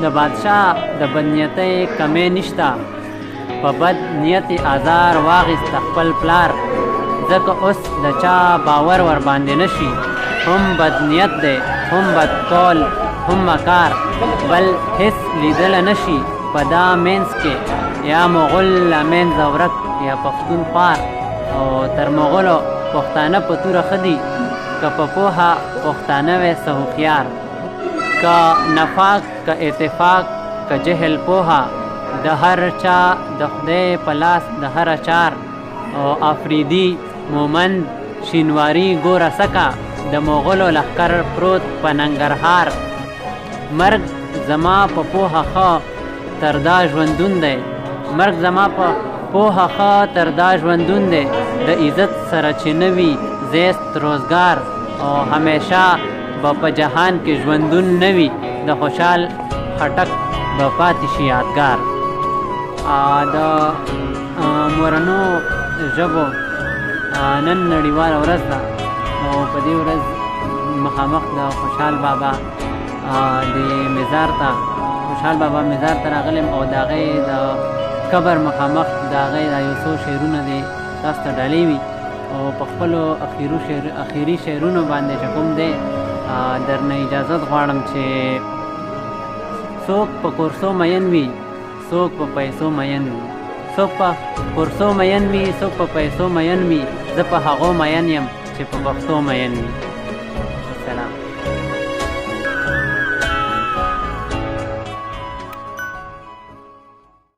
د بادشاه د بدنیتۍ کمی نشته، په بد نیت یې ازار واخیست د خپل پلار، ځکه اوس د چا باور ورباندې نه شي، هم بد نیت دی هم بد قول هم مکار، بل هیڅ لیدله نه شي په دا منځ کې، یا مغل له منځه ورک یا پښتون خوار. او تر مغلو پښتانه په توره ښه دي، که په پوهه پښتانه وی څه هوښیار. که نفاق که اتفاق که جهل پوهه، د هر چا د خدای په لاس د هره چار. او افریدي مومند شینواری ګوره سکه، د مغلو لښکر پروت په ننګرهار. مرګ زما په پوهه ښه تر دا ژوندون دی، مرګ زما په پوهه ښه تر دا ژوندون دی، د عزت سره چې نه وي زیست روزګار، او همیشه به په جهان کې ژوندون نه وي، د خوشحال خټک به پاتې شي یادګار. د مورنو ژبو نن نړیواله ورځ ده، او په دې ورځ مخامخ د خوشحال بابا د مزار ته، خوشحال بابا مزار ته راغلی، او د هغې د قبر مخامخ د هغې دا یو څو شعرونه دې تاسو ته ډالۍ وي، او په خپلو اخیري شعرونو باندې چې کوم دی درنه اجازت غواړم. چې څوک په کورسو مین وي، څوک په پیسو مین وي، څوک په کورسو مین وي، څوک په پیسو مین وي، زه په هغو مین یم چې په پښتو مین وي.